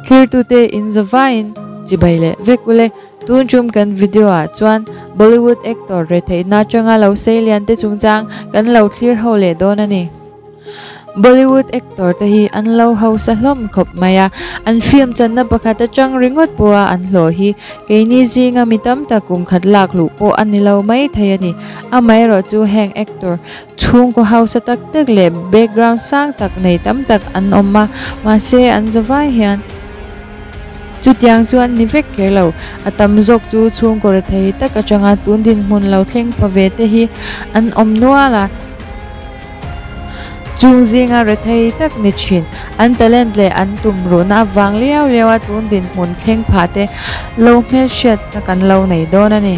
Thlirtute in zavaiin chibai leh vek ule. Tun tum kan video ah chuan Bollywood actor retheihna atanga lo sei lian te chungchang kan lo thlir ho leh dawn a ni. Bollywood actor te hi an lo hausa hlawm khawp mai a, an film channa pakhat atang ringawt pawha an hlawh hi keini zinga mi tam tak kum khat lak luh pawh a ni lo mai thei a ni. Amaherawhchu heng actor Chhungkaw hausa tak tak leh background sang tak nei tam tak an awm a, mahse an zavai hian chutiang chu an ni vek kher lo. A tam zawk chu chhungkaw rethei tak atanga tun dinhmun lo thleng pha ve te hi an awm nual a. Chung zinga rethei tak ni thin, an talent leh an tumruhna avang liau liau a tun dinhmun thleng phah te lo hmelhriatna kan lo nei dawn a ni.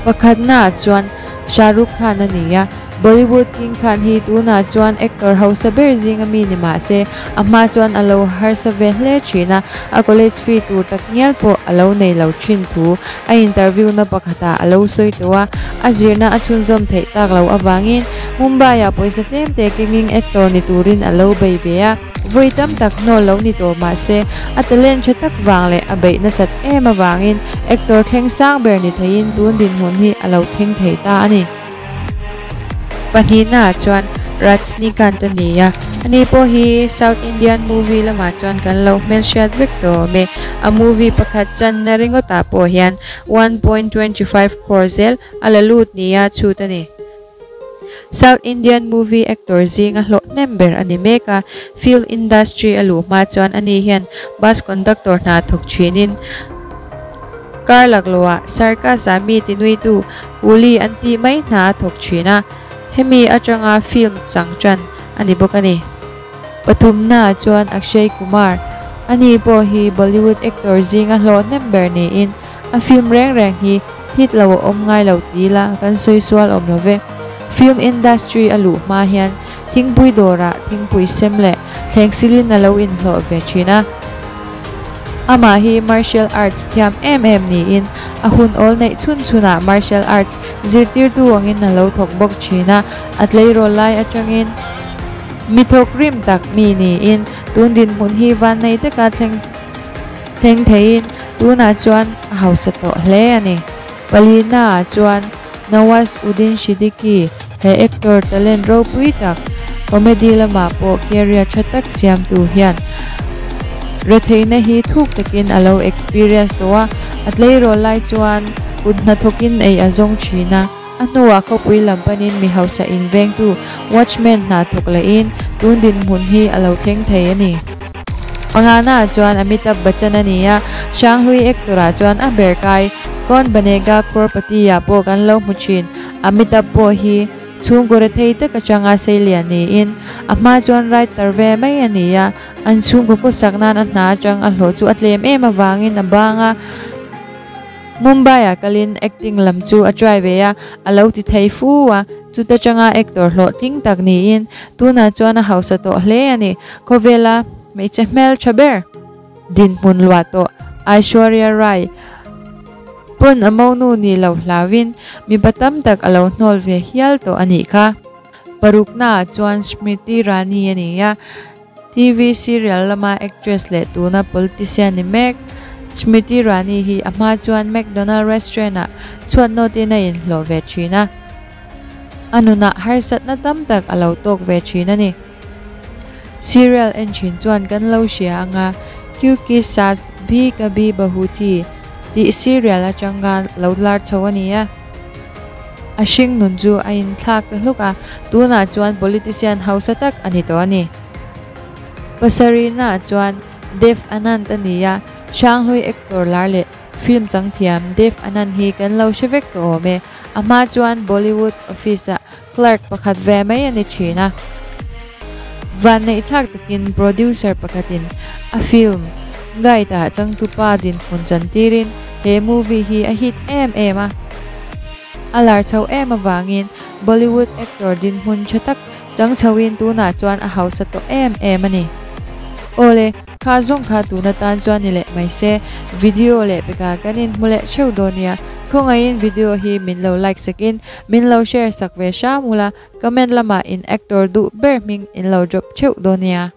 Pakhatnaah chuan Shah Rukh Khan a ni a, Bollywood King Khan hi tunah chuan actor hausa ber zinga mi ni mah se, a hma chuan a lo harsa ve hle thin a, a college fee tur tak ngial pawh a lo nei lo thin thu a interview na pakhatah a lo sawi tawh a, a zirna a chhunzawm theih tak loh avangin Mumbai-ah pawisa tlem te kengin actor ni turin a lo bei ve a. Vawi tam tak hnawl lo ni tawh mah se, a talent tha tak vang leh a beih nasat em avangin actor thleng sang ber ni theiin tun dinhmun hi a lo thleng thei ta a ni. Pahnihnaah chuan Rajnikant a ni a, ani pawh hi South Indian movie lamah chuan kan lo hmelhriat vek tawh awm e. A movie pakhat channa ringawtah pawh hian 1.25 crore zel a la lut nia chhut a ni. South Indian movie actor zinga hlawh hnem ber a ni mek a, film industry a luh hma chuan ani hian bus conductor hna thawk thinin kar laklawhah circus-ah mi tinuitu coolie an tih mai hna a thawk thin a, hemi atanga film chang tan a ni bawk a ni. Pathumnaah chuan Akshay Kumar, ani pawh hi Bollywood actor zinga hlawh hnem ber niin A film reng reng hi hit lo a awm ngai lo ti ila kan sawi sual awm lo ve. Film industry a luh hma hian thingpui dawrah thingpui sem leh thleng silin a lo inhlawh ve thin a. Amah hi martial arts thiam em em niin a hun awl neih chhun chhunah martial arts zirtirtu angin a lo thawk bawk thin a, a tleirawl lai atangin mi thawk rim tak mi niin tun dinhmun hi vannei taka thleng Thleng theiin tunah chuan a hausa tawh hle a ni. Palina-ah chuan Nawaz Uddin Siddiqui, he actor talent ropui tak, comedy lamah pawh career tha tak siamtu hian retheihna hi thuk takin a lo experience tawh a, a tleirawl lai chuan kut hnathawkin ei a zawng thin a. A hnuah khawpui lam panin mi hausa invengtu watchman hna thawk lehin tun dinhmun hi a lo thleng thei a ni. Pangana ah chuan Amitabh Bachchan a ni a, Hranghlui actor ah chuan a ber kai Kaun Banega Crorepati ah pawh kan lo hmu thin. Amitabh pawh hi chhungkaw rethei tak atanga seilian niin a hma chuan writer ve mai a ni a, an chhungkaw khawsak nan a hna atang a hlawh chu a tlem em avangin a bang a. Mumbai-ah kalin acting lam chu a try ve a, a lo ti thei fu a, chuta tanga actor hlawhtling tak niin tunah chuan a hausa tawh hle a ni. Khawvela hmeichhe hmel tha ber dinhmun luah tawh Aishwarya Rai pawn a monu nih loh hlauhin mipa tam tak a lo hnawl ve hial tawh a nih kha. Paruknaah chuan Smriti Irani a ni a. TV serial lama actress leh tuna politician ni mek Smriti Irani hi a hma chuan McDonald restaurant ah chhuat nawtin a inhlawh ve thin a, a nunah harsatna tam tak a lo tawk ve thin a ni. Serial en thin chuan kan lo hria anga Kyuki Saas Bhi Kabhi Bahu Thi tih serial atanga lo lar chho a ni a. A hring nun chu a inthlak ta hluk a, tunah chuan politician hausa tak a ni tawh a ni. Pasarihnaah chuan Dev Anand a ni a, Hranghlui actor lar leh film changthiam Dev Anand hi kan lo hre vek tawh awm e. A hma chuan Bollywood office-ah clerk pakhat ve mai a ni thin a. Vanneihthlak takin producer pakhatin a film Guide-ah changtupa dinhmun chantirin he movie hi a hit em em a. A lar chho em avangin Bollywood actor dinhmun tha tak chang chhoin tunah chuan a hausa tawh em em a ni. Awle, kha zawng kha tun atan chuan ni leh mai se, video leh pekah kan inhmu leh theuh dawn nia. Khawngaihin video hi min lo like sakin min lo share sak ve hram ula, comment lamah in actor duh ber hming in lo drop theuh dawn nia.